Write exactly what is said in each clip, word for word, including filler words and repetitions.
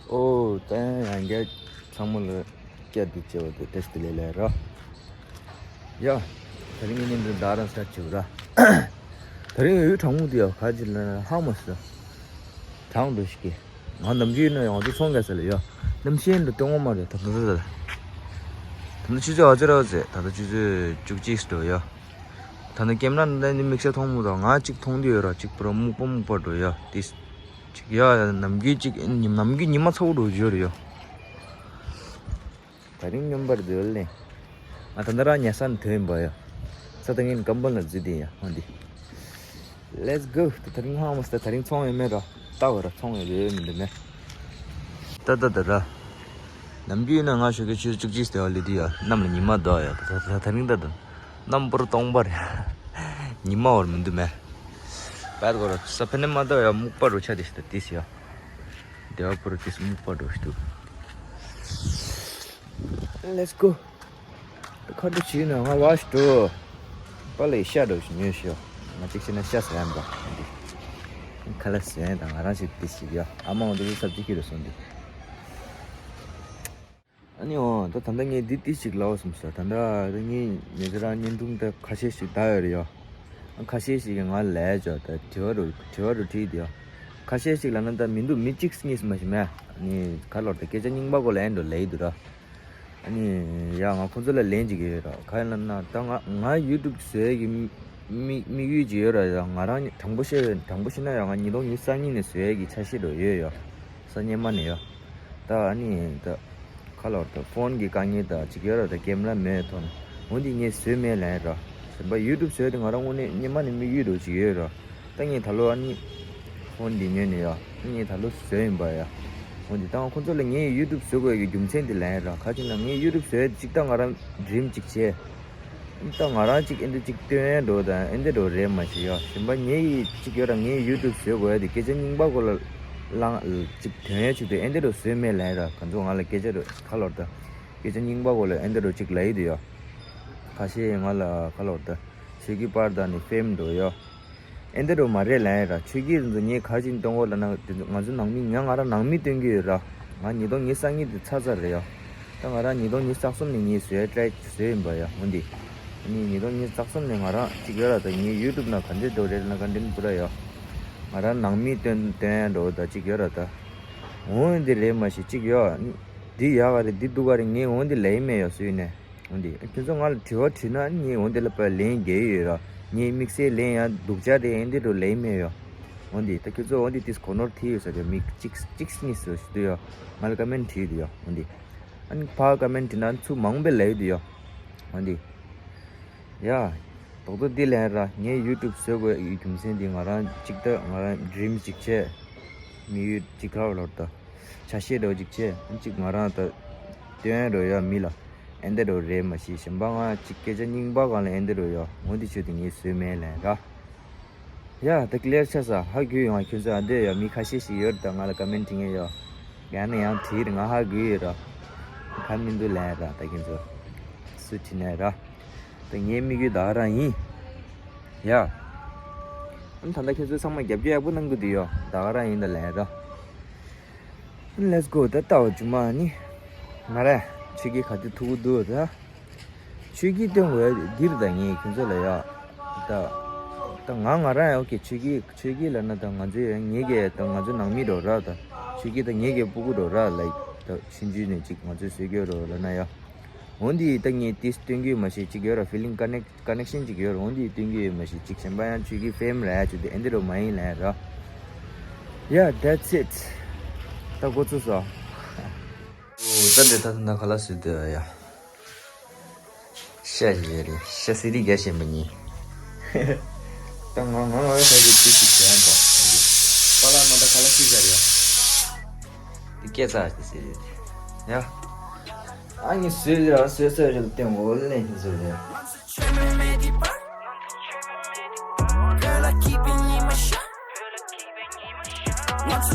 ཨོ་ད་ཡང་རྒྱལ་ཚང་མ་ལ་བསྐྱར་དུ་བཅར་བ་དེ་བཀྲ་ཤིས་བདེ་ལེགས་ལབ་ར། ཡ། ད་རིང་གི་བརྙན་འཕྲིན་ད་རང་སྟརཊ་བྱེད་ར། ད་རིང་འོད་གྲང་མོ་འདུག་ཡ། ག་ཅི་ལ་ཧ་མ་སོ། གྲང་འགྲོ་ཞིག་གི། ང་ནམ་རྒྱུན་ཡིན་ན་ཡང་ང་ཚོ་ཚོང་རྒྱག་ས་ལ་ཡ། གནམ་གཤིས་འདི་སྟོན་གོ་མ་རེད། ད་ད་ད་ད། ད་ནི་ཆུ་ཚོད་ཨ་ཅེ་ར་ཟེ། ད་ད་ཆུ་ཚོད་བཅུ་གཅིག་འགྲོ་ཡ། ད་ནི་ཀེམ་ར་འདི་ནི་དམིགས་བསལ་མཐོང་མི་འདུག་ང་གཅིག་མཐོང་དུས་ཡོད་ར། གཅིག་པུ་ར་སྨུག་པ་སྨུག་པ་འགྲོ་ཡ། དེ་གཅིག་ཡ་ཡ་ནམ་རྒྱུན་གཅིག་ནམ་རྒྱུན་ཉི་མ་ཚ་པོ་འགྲོ་ཡོད་ར་ཡ། ད་རིང་སྨྱོན་པར་འདོད་ལེ། ང་ད་ནི་ར་ཉལ་ས་ནས་ཐོན་ཡིན་པ་ཡ། ས་ད་ངན་ཀམ་པོ་ལ་འཛུལ་དེ་ཡ་ཧོན་དེ། Let's go. ད་ད་རིང་ཧང་མ་སྟེ་ད་རིང་ཚོང་ཡོད་མེད་ར། ལྟ་བ་ར་ཚོང་ཡོད་ཡོད་མི་འདུག་མེད། ད་ད་ད་ར། ནམ་རྒྱུན་ཡིན་ན་ང་ཞོགས་ཀའི་ཆུ་ཚོད་བཅུ་གཅིག་སྟེ་བ་ལི་དུ་ཡ་གནམ་ལ་ཉི་མ་ཟློག་ཡ། ད་ད་ད་རིང་ད་ད་གནམ་པུར་སྟོང་པ་རེད། ཉི་མ་བར་མི་འདུག་མེད། པད་གོ་ར་ས་ཕན་ནི་མ་ཟློག་ཡ་སྨུག་པ་རུ་ཆ་དེ་ཤི་ད་དེ་སི་ཡ། དེ་བ་པུར་དེ་སྨུག་པ་འགྲོ་ཤི་འདུག Let's go. ཁ་དྲི་བྱས་ན་ང་བ་ཞིག་འགྲོ། པ་ལས་ཤ་འགྲོ་ཞིག་ཉོས་ཤོག་ང་གཅིག་བྱས་ན་ཤ་ཟ་ཡ་འདྲ། ཁ་ལག་ཟོས་ཡ་དང་ང་རང་ཞིག་དེ་ཞིག་ཡ། ཨ་མ་འོ་འདི་ཚོ་སབ་ཅི་ཁྱེར་རུ་སོང་འདུག་ཨ་ནི་འོ་ད་ད་ལྟ་ངས་འདི་ཏི་ཞིག་ལའོ་སམ་ས། ད་ལྟ་ངས་ཉེ་ཆར་བརྙན་ཐུང་ད་ཁ་ཤས་ཤིག་བལྟས་ཡོད་རེད་ཡ། ཁ་ཤས་ཤིག་གིས་ང་ལ་ལབ་ཅོག་ད་དྲི་བ་རུ་དྲི་བ་རུ་དྲིས་དེ་ཡ། ཁ་ཤས་ཤིག་ལབ་ན་ད་མི་འདུག་མི་གཅིག་གཉིས་མ་ཞིག་མེད། ཨ་ནི་ག་ལོར་ད་སྐད་ཆ་རྙིང་པ་གོ་ལ་ཨེ་འགྲོ་ལབ་ཡི་འདུག་ར། ཨ་ནི་ཡ་ང་ཁོང་ཚོ་ལ་ལན་ཅིག་ཡོད་ར། ག་ཡིན་ལབ་ན་ད་ང་ང་ཡུ་ཊུབ་བཟོ་ཡས་ཀྱི་དམིགས་དམིགས་ཡུལ་ཅིག་ཡོད་ར་ཡ། ང་རང་དྲང་པོ་བཤད་དྲང་པོ་བཤད་ན་ཡ་ང་ཉིས་སྟོང་ཉི་ཤུ་རྩ་གཉིས་ནས་བཟོ་ཡས་ཀྱི་འཆར་གཞི་འགྲོ་ཡོད་ཡ། ས་སྔོན་མ་ནས་ཡ། ད་ཨ་ནི་ད་ཁ་ལོར་ད་ཕོན་གྱི་དཀའ་ངལ་ད་ཅིག་ཡོད་ར། ད་ཀེམ་ར་མེད་ཐོན། འོན་ཏེ་ངས་བཟོས་མེད་ལན་ར། གཞན་པ་ཡུ་ཊུབ་བཟོས་ཏེ་ང་རང་དངོས་གནས་སྔོན་མ་ནས་དམིགས་ཡུལ་འགྲོ་ཅིག་ཡོད་ར། ད་ངས་ད་ལོ་ཨ་ནི་ཕོན་འདི་ཉོས་ནས་ཡ། ངས་ད་ལོ་བཟོས་ཡིན་པ་ཡ། འོན་ཏེ་ད་ང་ཁོང་ཚོ་ལ་ངས་ཡུ་ཊུབ་བཟོ་དགོས་ཀྱི་རྒྱུ་མཚན་དེ་ལན་ར། ག་ཅི་ན་ངས་ཡུ་ཊུབ་བཟོས་ཏེ་ཅིག་ད་ང་རང་ཌི་རིམ་ཅིག་བྱས། ད་ང་རང་ཅིག་ཨེ་འདྲ་ཅིག་སྟོན་འགྲོ་དང་ཨེ་འདྲ་འགྲོ་རེད་མ་ཤེས་ཡ། གཞན་པ་ངའི་ཅིག་ཡོད་ར། ངའི་ཡུ་ཊུབ་བཟོས་དགོས་ཡ་དེ་སྐད་ཆ་རྙིང་པ་གོ་ལ་ལང་ཅིག་དོན་ཡ་ཆུ་དེ་ཨེ་འདྲ་འགྲོ་བཟོས་མེད་ལན་ར། ག་ཚོད་ང་ལ་སྐད་ཆ་རུ་ཁ་ལོར་ད་སྐད་ཆ་རྙིང་པ་གོ་ལ་ཨེ་འདྲ་འགྲོ་ཅིག་ལབ་ཡི་དུ་ཡ། ཁ་ཤས་ང་ལ་ཁ་ལོར་ད་ཆོས་ཀྱི་པར་དང་ནི་ཕེམ་འགྲོ་ཡ། ཨེ་འདྲ་འགྲོ་མ་རེད་ལན་ར། ཆོས་ཀྱི་རིན་ཚོ་ངས་ག་ཅིག་སྟོན་གོ་ལ་ན་དེ་ཚོ་ང་ཚོ་ནང་མི་ང་ང་རང་ནང་མི་སྟོན་གྱི་ཡོད་ར། ང་ཉིས་སྟོང་ཉི་ཤུ་རྩ་གཉིས་དེ་ཚར་ཚར་རེད་ཡ། ད་ང་རང་ཉིས་སྟོང་ཉི་ཤུ་རྩ་གསུམ་ནས་ངས་བཟོས་ཡ་ཊི་རའི་བཟོས་ཡིན་པ་ཡ། འོན་ཏེ་ཨ་ནི་ཉིས་སྟོང་ཉི་ཤུ་རྩ་གསུམ་ནས་ང་རང་གཅིག་ཡོད་ར། ད་ངའི་ཡུ་ཊུབ་ནང་ག་འདྲས་འགྲོ་རེད་ན་ག་འདྲས་པུ་ར་ཡ། ང་རང་ནང་མི་སྟོན་སྟོན་ཡ་འགྲོ་ད་གཅིག་ཡོད་ར། ད་འོན་ཏེ་རེད་མ་ཤེས་གཅིག་ཡོད། འདི་ཡག་ག་རེད་འདི་སྡུག་ག་རེད་ངས་འོན་ཏེ་ལབ་ཡི་མེད་ཡ་སུས་ནས། འོན་ཏེ་ཁྱོད་ཚོ་ང་ལ་དྲི་བ་དྲིས་ན་ངས་འོན་ཏེ་ལབ་པ་ལན་རྒྱག་ཡོད་ར། ངས་དམིགས་བསལ་ལན་ཡང་སྡུག་ཅག་རེད་ཨེ་འདྲས་འགྲོ་ལབ་ཡི་མེད་ཡ། འོན་ཏེ་ད་ཁྱོད་ཚོ་འོན་ཏེ་ཏིས་གོ་ནོར་ཐེབས་ཡོད་ས་རེད། མི་གཅིག་གཅིག་གཉིས་སུ་ཞུ་དུ་ཡ། ང་ལ་ཀ་མེན་བྲིས་དུ་ཡ། འོན་ཏེ་ཨ་ནི་ཕ་ཀ་མེན་བྲིས་ན་ཚུར་མང་པོས་ལབ་ཡི་དུ་ཡ། འོན་ཏེ་ཡ། རྡོག་རྡོག་འདི་ལན་ར། ངས་ཡུ་ཊུབ་བཟོ་དགོས་ཡི་རྒྱུ་མཚན་འདི་ང་རང་གཅིག་ད་ང་རང་ཌི་རིམ་གཅིག་བྱས། དམིགས་ཡུལ་གཅིག་ཁ་བ་ལོར་ད། ཆ་ཤས་འགྲོ་གཅིག་བྱས་གཅིག་ང་རང་ད་སྟོན་འགྲོ་ཡ་མི་ལ་ཨེ་འདྲ་འགྲོ་རེད་མ་ཤེས། གཞན་པ་ང་གཅིག་སྐད་ཆ་རྙིང་པ་གང་ལ་ཨེ་འདྲ་འགྲོ་ཡ། འོ་འདི་ཆོས་དེ་ངས་བཟོས་མེད་ལན་ར། ཡ་ད་ཀི་ལེར་ཆགས་ས་ཧ་གོ་ཡོང་ང་། ཁྱོད་ཚོ་ཨ་འདོད་ཡ་མི་ཁ་ཤས་ཤིག་ཡོད་ད་ང་ལ་ཀ་མེན་བྲིས་མཁན་ཡོད། ཡང་ན་ཡང་བྲིས་རེད་ང་ཧ་གོ་ཡོད་ར། ག་མི་འདུག་ལན་ར་ད་ཁྱོད་ཚོ་སུ་བྲིས་ནས་ར། ད་ངའི་དམིགས་ཡུལ་ད་ག་རང་ཡིན། ཡ། ཨ་ད་ལྟ་ཁྱེད་ཚོས་ཚང་མ་རྒྱབ་སྐྱོར་ཡག་པོ་གནང་གི་འདུག་ཡོ། ད་ག་རང་ཡིན་ད་ལན་རོ། Let's go. ད་ལྟ་བ་ཇུ་མ་ནི། ང་ར། ཆོས་སྐྱིད་ག་དུས་ཐུག་གི་འདུག་ད། ཆོས་སྐྱིད་སྟོན་དགོས་འདིར་ད་ངས་ཁྱེད་ཚོ་ལ་ཡ། ད། ད་ང་ང་རང་ཡ་ཨོ་ཁེ་ཆོས་སྐྱིད་ཆོས་སྐྱིད་ལབ་ན་ད་ང་ཚོའི་ངེད་ཀྱི་ད་ང་ཚོ་ནང་མི་འགྲོ་ར་ད། ཆོས་སྐྱིད་ད་ངེད་ཀྱི་སྤུ་གུ་འགྲོ་ར་ལ་ད་ཆུང་ཆུང་ནས་ཅིག་ང་ཚོའི་སྲོལ་རྒྱུན་རོ་ལབ་ན་ཡ། འོན་ཏེ་ད་ངས་དེ་སྟོན་གྱི་ཡོད་མ་ཤེས་ཅིག་ཡོད་ར་feeling connect connection ཅིག་ཡོད་ར་འོན་ཏེ་སྟོན་གྱི་ཡོད་མ་ཤེས་ཅིག་གཞན་པ་ཡང་ཆོས་ཀྱི་ཕེམ་ར་ཡ་ཅིག་དེ་ཨེ་འདི་རུ་མ་ཡིན་ལན་ར། Yeah, that's it. ད་འགོ་ཚུགས་སོ། ཨོ་ད་འདི་ད་ད་ཁ་ལག་ཟོས་དེ་ཡ། ཤ་ཞིག་རེད་ཤ་སི་རི་རྒྱ་ཞེན་པ་ཉིད། ད་ང་ང་ང་ཡ་ཁ་ཅིག་ཅིག་ཅིག་ཡང་པ། པ་ལ་མ་ད་ཁ་ལག་ཤི་ཤ་རེད་ཡ། འདི་སྐད་ཆ་ཞིག་ཟེར་རེད་ཡ། ཨ་ནི་སུས་ར་སུས་སུས་རེད་སྟེང་འོག་ལེན་ཞིག་ཟེར་རེད།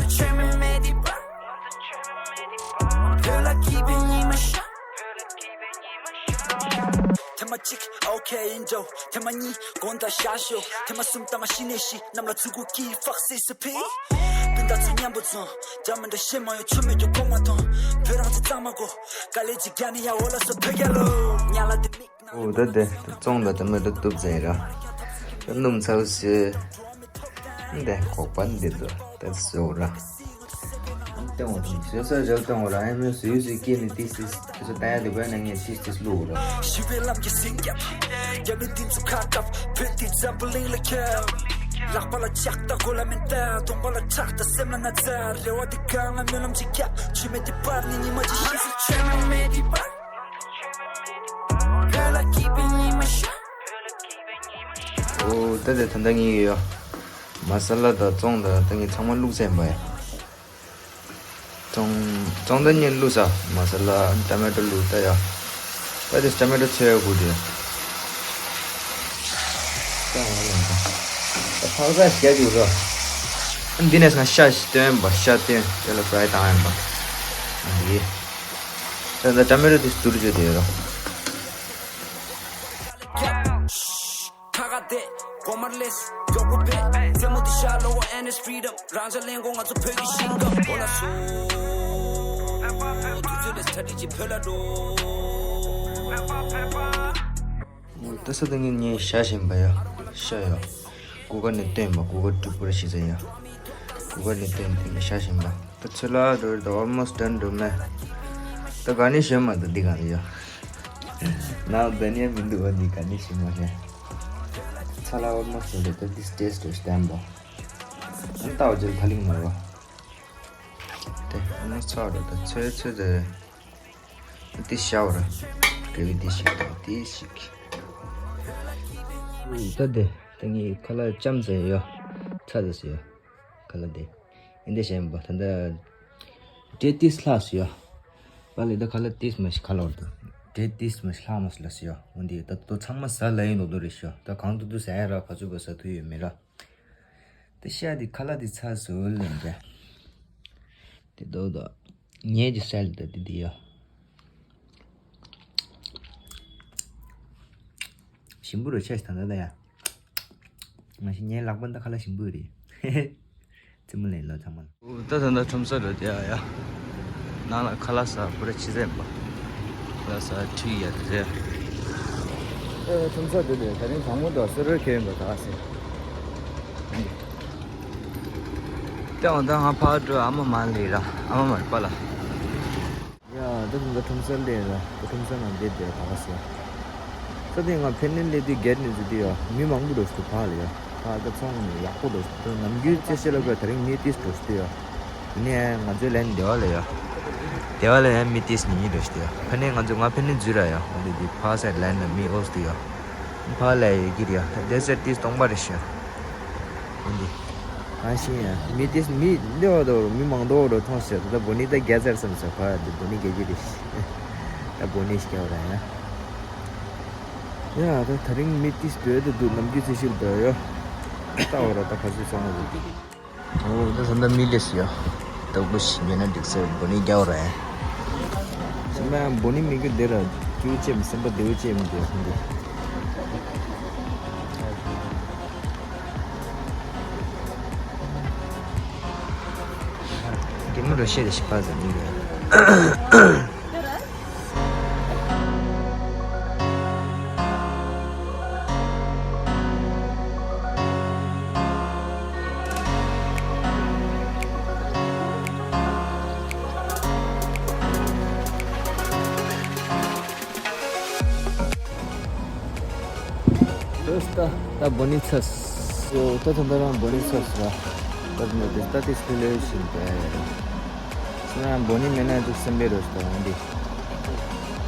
ཐེངས་མ་གཅིག་ཨོ་ཁེ་ཡིན་འགྲོ། ཐེངས་མ་གཉིས་དགོང་དག་ཤར་ཤོག་ཐེངས་མ་གསུམ་ལྟ་མ་ཤི་ནས་ཤི་གནམ་ལ་ཚུགས་གུ་ཀི་ཕག་སི་སི་ཕི། ད་ཚོད་མཉམ་པོ་ཚོང་། འདྲ་མི་འདྲ་ཤེས་མ་ཡོང་ཆུ་མེད་རྒྱུ་གོ་མ་མཐོང་། བོད་རང་ཚོ་གཙང་མ་གོ། དཀའ་ལས་ཅིག་རྒྱག་ནི་ཡ་འོ་ལ་སོ་བོད་རྒྱལ་ལོ། ཉ་ལ་དེ་མིག་ནང་། ཨོ་ད་དེ་བཙོང་ད་དེ་མི་འདྲ་གཏུབ་ཟེར་ར། ད་སྣུམ་ཚ་བོ་ཟེར། འདི་ཁོག་པ་འདི་དུ་ད་བཟོ་ར། སྟོན་འོ་དང་བཟོས་ས་རེད་སྟོན་འོ་ར་ཨེ་མོ་བཟོས་ཟིག་སྐྱེས་ནས་ཏིས་ཏིས་དེ་ཚོ་ལྟ་ཡ་དེ་བས་ན་ངས་ཏིས་ཏིས་བླུགས་ར། ཞི་བའི་ལམ་གྱི་སེང་རྒྱབ། རྒྱབ་ལུས་འདི་ཚོ་ཁ་བཀབ། བོད་འདི་འཛམ་བུ་གླིང་ལ་ཁྱབ། ལག་པ་ལ་ལྕགས་དང་གོ་ལ་མེ་མདའ། གདོང་པ་ལ་ཁྲག་དང་སེམས་ལ་ན་ཚ། རེ་བ་འདི་གང་ལ་སྨོན་ལམ་ཅིག་རྒྱབ། ཆུ་མེད་འདི་བར་ནི་ཉི་མ་ཅིག་ཤི་སྲིད་ཆོས་མ་མེད་འདི་བར། བོད་ལ་སྐྱིད་པའི་ཉི་མ་ཤར། ཨོ་ད་དེ་ད་ལྟ་ངས་ཡོད། མ་ས་ལ་དང་བཙོང་དང་ད་ངས་ཚང་མ་བླུགས་ཚར་ཡིན་པ་ཡ། བཙོང་བཙོང་ད་ངས་བླུགས་ས་མ་ས་ལ་ཊ་མེ་ཊོ་བླུགས་ད་ཡ། ད་དེ་ཊ་མེ་ཊོ་ཚོས་ཡ་དགོས་དེ། ད་ང་ལ་ད་ཕག་ཚ་ཞལ་ཅིག་རོ། འདི་ནས་ང་ཤ་ཞིག་བཏོན་པ་ཤ་བཏོན་དེ་ལ་ཕ་རའི་བཏང་ཡིན་པ། འདི་ད་ད་ཊ་མེ་ཊོ་དེ་བསྡུར་བྱས་དེ་རོ། ཁ་ཁ་དེ་གོ་མར་ལེས་མགྱོགས་པོ་བས་རྩེད་མོ་དེ་ཤ་ལོ་ཨེ་ནེ་སི་ཕི་རི་ཌམ་རང་ཅག་ལེན་གོ་ང་ཚོ་བོད་ཀྱི་ཞིང་ཁམས་འོ་ལ་སོ། དུས་ཚོད་ལས་ཚ་དྲི་ཅིག་བོད་ལ་འགྲོ། ད་ས་ད་ངས་ངས་ཤ་བཞིན་པ་ཡ་ཤ་ཡ། གུ་གར་ནས་བཏོན་པ་གུ་གར་དྲུག་པར་ཤི་ཟ་ཡ། གུ་གར་ནས་བཏོན་དེ་ནས་ཤ་བཞིན་པ། ད་ཚོད་ལ་འགྲོ་རེད་ད་almost done འགྲོ་མེད། ད་ག་ནས་ཤོད་མ་ད་འདི་ག་ནས་ཡ། ནང་ད་ནས་མི་འདུག་བ་འདི་ག་ནས་ཤོད་མ་ཤེས། ཚ་ལ་almost འགྲོ་རེད་ད་this taste is damn bad། ཨ་ལྟ་བ་ཅིག་ཐ་ལིང་མ་རེད་བ། དེ་almost ཚ་རེད་ད་ཚོད་ཚོད་དེ། དེ་ཤ་བ་ར། དགེ་བའི་དེ་ཞིག་དང་དེ་ཞིག་ད་དེ་ད་ངས་ཁ་ལག་ཅམ་ཟེར་ཡོད། ཚ་ཟེར་ཡོད། ཁ་ལག་དེ། ཨིན་དེ་ཞེན་པ་ད་ལྟ། འབྲས་ཏིས་ལྷག་སུ་ཡོད། པ་ལི་ད་ཁ་ལག་ཏིས་མ་ཤི་ཁ་ལོར་དུ། འབྲས་ཏིས་མ་ཤི་ལྷག་མ་སུ་ལ་སུ་ཡོད། འོན་ཏེ་ད་ལྟོ་ཚང་མ་ཟ་ལ་ཡིན་ནོ་དོ་རེ་ཤོ་ད་གང་དུ་དུ་ཟ་ཡ་ར་ག་ཚོད་པ་ཟ་ཐུ་ཡོད་མེད་ར། དེ་ཤ་དེ་ཁ་ལག་དེ་ཚ་སུ་ལེན་པས། དེ་དོ་དོ། ངའི་གི་སལ་དེ་དེ་དེ་ཡོད། ཞིམ་པོ་རུ་ཆེ་ཞིག་ད་ད་ད་ཡ། ང་ཞིག་ངའི་ལག་པ་འདི་ཁ་ལག་ཞིམ་པོ་རེད། རྩེད་མོ་ལེན་ལོ་ཚང་མ་ལ། ད་ད་ད་ཁྲོམ་ས་རུ་དེ་ཡ་ཡ། ནང་ལ་ཁ་ལག་ཟ་པུ་ར་ཆི་ཟེར་པ། ཁ་ལག་ཟ་ཁྲིད་ཡ་དེ་ཟེར། ཨེ་ཁྲོམ་ས་དེ་དེ་ད་རིང་དང་པོ་འདུག་སེ་རོལ་ཁེལ་ཡིན་པ་ག་ཟེར། ལྟེ་བ་ད་ང་ཕར་འགྲོ་ཨ་མ་མ་ལས་ར་ཨ་མ་མར་པ་ལ། ཡ་ད་དུང་ད་ཁྲོམ་ས་ལས་ར་ད་ཁྲོམ་ས་ནང་བསྡད་བསྡད་ད་ག་ཟེར། ས་དེ་ང་ཕེབས་ནས་སླེབས་དུས་གེར་ནས་འཛུལ་དུས་ཡ་མི་མང་པོ་འགྲོ་ཞིག་འདུག་ཕར་ལ་ཡ། ཕར་ད་ཚོང་ཡག་པོ་འགྲོ་ཞིག་འདུག་ནམ་རྒྱུན་ཚེ་ཤེས་ལ་དགོས་ད་རིང་མི་ཏིས་འགྲོ་ཞིག་འདུག་ཡ། དེ་ནས་ང་ཚོའི་ལན་སྡེ་བ་ལ་ཡ། སྡེ་བ་ལ་ཡ་མི་ཏིས་ཉིས་གཉིས་འགྲོ་ཞིག་འདུག་ཡ། ཕ་ནས་ང་ཚོ་ང་ཕ་ནས་འཛུལ་ར་ཡ། འོ་དེ་དེ་ཕར་སའི་ལན་ལ་མི་ཨོས་འདུག་ཡ། ཕར་ལ་ཡོད་ཀྱི་རེད་ཡ། དེ་ཟེར་ཏིས་སྟོང་པ་རེད་ཤག་འོ་འདི། གང་ཤེས་ཡ། མི་ཏིས་མི་སྡེ་བ་དོ་མི་མང་དོ་རོ་མཐོང་ཟེར་ད་བོ་ནི་ད་རྒྱ་ཟེར་བསམ་ཟེར་ཕ་དེ་བོ་ནི་རྒྱ་གི་རེད། ད་བོ་ནི་ཞིག་རྒྱ་བ་ར་ཡ། ཡ་ད་ད་རིང་མི་ཏིས་བོད་དུ་འདུག་ནམ་རྒྱུན་ཚེ་ཤིལ་དུ་ཡོད། ལྟ་བ་ར་ད་ག་ཚོད་སོང་བ་འདུག་འོ་ད་ད་ལྟ་མི་ལས་སུ་ཡོད། ད་བུ་ཞིག་ཉོས་ན་འགྲིག་ཟེར་བོ་ནི་རྒྱ་བ་ར་ཡ། སེམས་པ་བོ་ནི་མི་གི་འདི་ར་སྐྱུར་ཅེམ་སེམས་པ་བདེ་བོ་ཅེམ་འདི་འདི། རྒན་མོ་རོ་ཤེས་རེ་ཞིག་པ་ཟེར་མི་འདུག་ད་ད་བོ་ནི་ཚ་སོ་ད་ད་ད་རང་བོ་ནི་ཚ་སོ་ད་ད་ད་ད་ཏིས་ལེ་ལེ་ཞིག་ད་ཡ་ཡ་ད་ང་བོ་ནི་མེད་ན་འདུག་སེམས་པའི་རོ་ད་འོན་ཏེ་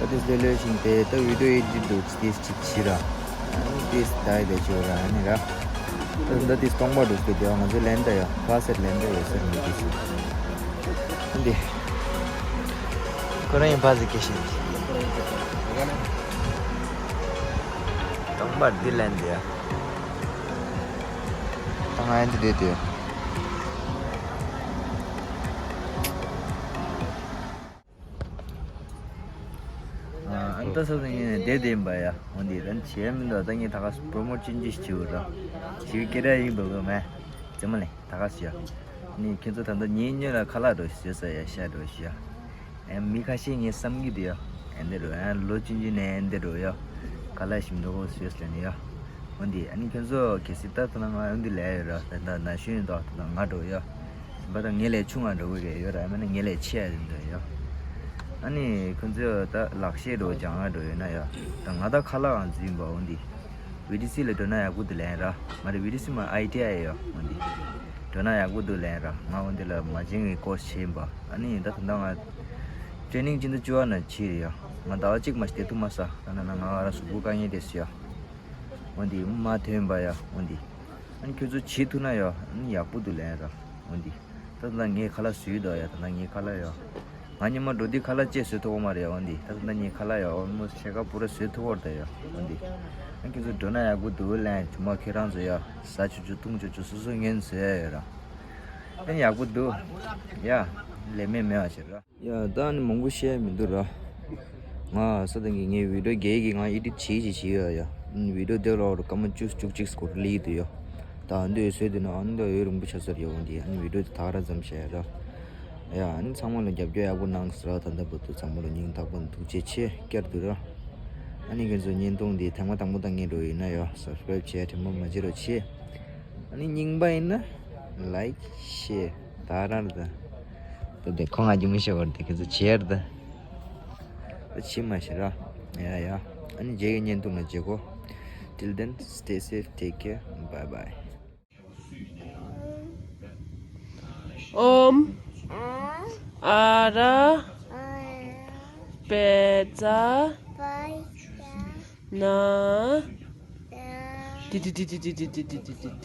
ད་ཏིས་ལེ་ལེ་ཞིག་དེ་ད་བི་ཌིའོ་ཨེ་ཌིཊ་འདུག་ཏིས་ཅིག་བྱེད་ར། ཏིས་ད་ཡ་དེ་ཅིག་ར་ཨ་ནི་ར། ད་ད་ཏིས་སྟོང་པ་འདུག་སྟེ་དེ་ང་ཚོ་ལན་ད་ཡ་ཕ་སེར་ལན་ད་ཡ་སེར་མི་ཏིས། འདི། ཁོ་རང་ཡིན་པ་ཟིག་སྐད་ཤེས་འདི། སྟོང་པར་འདི་ལན་འདི་ཡ། ད་ང་ཡང་འདི་བསྡད་དུས། ཨ་ཨ་ད་ས་ད་ངས་བསྡད་བསྡད་ཡིན་པ་ཡ། འོ་འདི་རང་བྱས་མི་འདུག་ད་ངས་ད་ག་པྲོ་མོ་ཊི་ཅི་ཞིག་བྱེད་འོ་ད། ཞིག་སྐད་ར་ཡིན་འདུག་གི་མེད། རྩེད་མོ་ལེན་ད་ག་ཞིག་ཡ། ནི་ཁྱེད་ཚོ་ད་ལྟ་ཉིན་ཉོན་ལ་ཁ་ལག་འགྲོ་ཞིག་བཟོས་ས་ཡ་ཤ་འགྲོ་ཞིག་ཡ། ཨེ་མི་ཁ་ཤས་ངས་བསམ་གྱི་འདུག་ཡ། ཨེ་འདི་འགྲོ་ཡ་ལོ་ཆུང་ཆུང་ནས་ཨེ་འདི་འགྲོ་ཡ། ཁ་ལག་ཞིམ་མདོག་བཟོས་ལ་ནི་ཡ། འོན་ཏེ་ཨ་ནི་ཁྱོད་ཚོ་གལ་སྲིད་ད་ད་ང་འོན་ཏེ་ལས་ཡོད་ར། ད་ད་ན་གཞོན་ཡིན་དོ་ད་ང་འགྲོ་ཡ། སེམས་པ་ད་ངས་ལས་ཆུང་ང་འགྲོ་གི་རེད་ཡོད་ར། ཨ་མ་ནི་ངས་ལས་ཆེ་ཡ་ཡིན་འདུག་ཡ། ཨ་ནི་ཁྱོད་ཚོ་ད་ལག་ཤེས་འགྲོ་སྦྱང་ང་འགྲོ་ཡོད་ན་ཡ། ད་ང་ད་ཁ་ལག་ཨང་རྩིས་ཡིན་པ་འོན་ཏེ། བི་ཏི་སི་ལ་འགྲོ་ན་ཡག་པོ་འདུག་ལན་ར། ང་རེ་བི་ཏི་སི་མ་ཨའི་ཊི་ཨའི་ཡོད་འོན་ཏེ། འགྲོ་ན་ཡག་པོ་འདུག་ལན་ར། ང་འོན་ཏེ་ལ་མ་བྱན་གི་ཀོར་སི་བྱེད་ཡིན་པ། ཨ་ནི་ད་ད་ལྟ་ང་ཊི་རེ་ནིང་སྤྱི་ཟླ་བཅུ་པ་ནང་བྱེད་རེད་ཡ། ང་ཟླ་བ་གཅིག་མ་ཞིག་བསྡད་ཐུབ་མ་ས། ད་ན་ན་ང་ར་གཟུགས་པོ་དཀའ་ངལ་དེ་སུ་ཡ། འོན་ཏེ་མ་ཐོན་པ་ཡ་འོན་ཏེ། ཨ་ནི་ཁྱོད་ཚོ་བྱེད་ཐུབ་ན་ཡ་ཨ་ནི་ཡག་པོ་འདུག་ལན་ར། འོན་ཏེ། ད་ལྟ་ངའི་ཁ་ལག་བཟོས་འདུག་ཡ། ད་ལྟ་ངའི་ཁ་ལག་ཡ། ང་ཉི་མ་འགྲོ་དུས་ཁ་ལག་ཅེས་བཟོས་ཐུབ་པ་མ་རེད་ཡ། འོན་ཏེ་ད་ལྟ་ངའི་ཁ་ལག་ཡ་ཨོལ་མོ་སི་ཊི་ཕྱེད་ཀ་པུ་ར་བཟོས་ཐུབ་པ་རེད་ཡ། འོན་ཏེ་ཨ་ཁྱེད་ཚོ་འགྲོ་ན་ཡག་པོ་འདུག་ལན། ཇོ་མོ་ཁྱེད་རང་ཚོ་ཡ་ཟ་ཆོག་ཆོག་འཐུང་ཆོག་ཆོག་སོ་སོ་ངན་བཟོས་ཡ་ཡོད་ར། ཨ་ནི་ཡག་པོ་འདུག་ཡ། ལས་མེད་མེད་པ་བྱེད་ར། ཡ་ད་ནི་མང་པོ་བཤད་མི་འདུག་ར། ང་ས་དང་གི་ངའི་བི་ཌི་ཡོ་རྒྱག་གི་ང་ཨེ་ཌིཊ་བྱེད་ཀྱི་བྱེད་ཡོད་ཡ། བི་ཌི་ཡོ་དེ་ལ་སྐར་མ་བཅུ་བཅུ་གཅིག་སྐོར་སླེབས་ཀྱི་འདུག་ཡ། ད་འདི་བཟོས་འདུག་ན་ཨ་ནི་ད་ཡོད་རིང་པོ་ཆགས་ཚར་ཡ། འོན་ཏེ་ཨ་ནི་བི་ཌི་ཡོ་དེ་ད་ག་རང་ཙམ་བཤད་ཡ་ར། ཡ་ཨ་ནི་ཚང་མ་ལ་རྒྱབ་སྐྱོར་ཡག་པོ་གནང་ཟེར་བ། ད་ལྟ་བར་དུ་ཚང་མ་ལ་སྙིང་ཐག་པ་ནས་ཐུགས་རྗེ་ཆེ་བསྐྱར་དུ་ར། ཨ་ནི་ཁྱེད་ཚོ་བརྙན་ཐུང་འདི་ཐེངས་མ་དང་པོ་ལྟ་མཁན་འདྲ་ཡིན་ན་ཡ་སབ་སི་ཀ་རེབ་བྱེད་དྲན་པ་མ་བརྗེད་རོགས་བྱེད། ཨ་ནི་རྙིང་པ་ཡིན་ན་ལའིཀ་ཤེར་ད་རང་རེད་ད། ད་དེ་ཁོ་ང་རྒྱུ་མི་ཤེས་པར་དེ་ཁྱེད་ཚོ་བྱེད་ཡར་ད། ད་བྱེད་མ་ཤེས་ར། ཡ་ཡ། ཨ་ནི་རྗེས་ཀྱི་བརྙན་ཐུང་ལ་མཇལ་གོ། Till then, stay safe, take care, bye bye. ཨོམ། ཨ་ར། པད་ཛ། ན། ཏི་ཏི་ཏི།